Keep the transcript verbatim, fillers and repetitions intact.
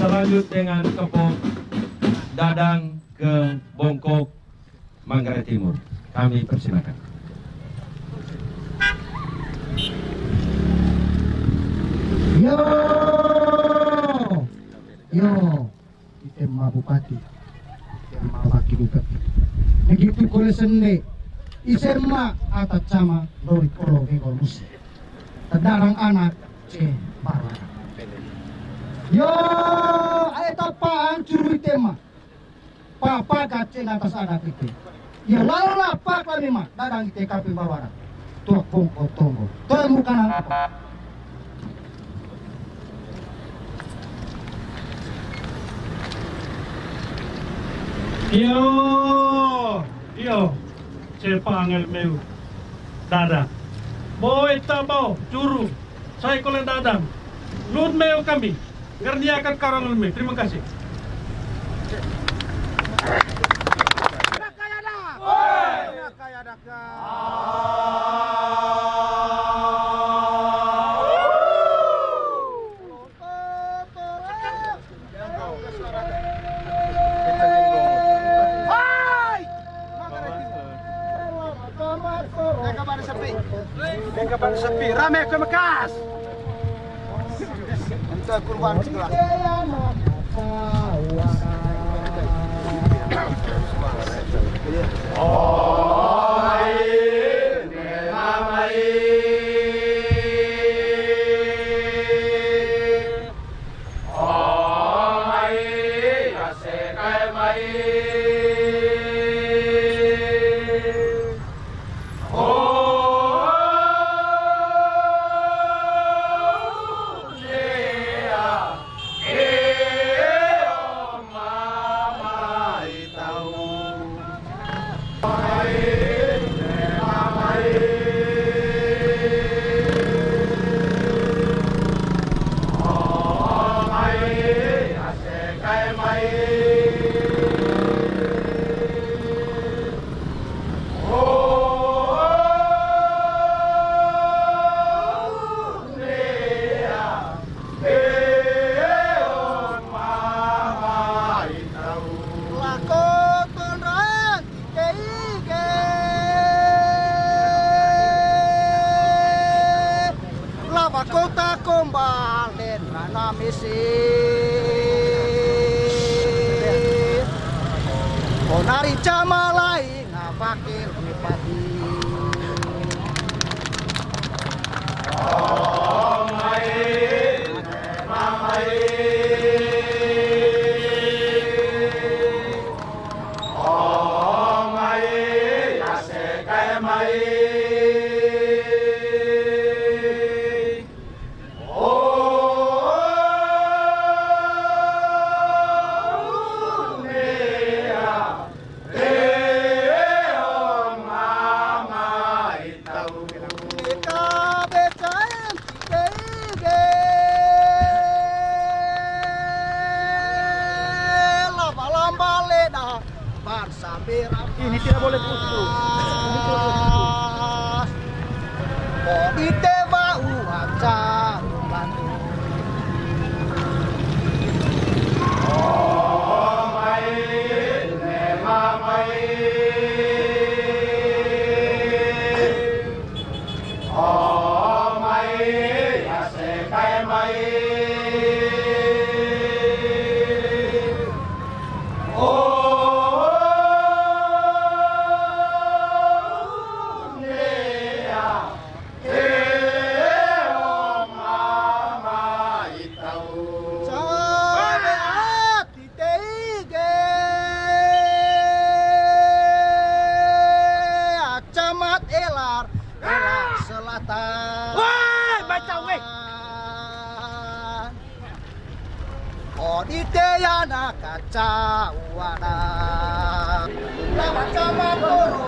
Selanjut dengan kelompok Dadang ke Bongkok, Manggarai Timur. Kami persilakan. Yo, yo, ite ma bupati, ite ma wakil bupati. Begitu kole sende, ise ma ata cama, lori kolo bego musi. Tedarang anak, ce barang. Yo, ae tapang curu ite ma. Papa kacen atas anak ite. Ya, lalu lapak lami ma, dadang ite kaping bawara. Tuak bongko tonggo. Tuak muka nang apa? Yo, yo. Cepa angel meu. Dadang. Boe ta bao, curu. Sai kole dadang. Lut meu kami. Ngerni akan karang lut meu. Terima kasih. Dengka ban sepi. Dengka ban sepi. Rame ke Mekas. Minta kurban segelas. Lako tonrang tike ige. Laba kota kombal den rana misi. Konari camalai ngabakil bupati. Ini tidak boleh putus. Ini tidak boleh putus. Kok di teba uang caru batu. Cabe ati teige. Acamat Elar, Elar Selatan. Woi, baca, weh. Odite yana kaca uana. Lama sama toro.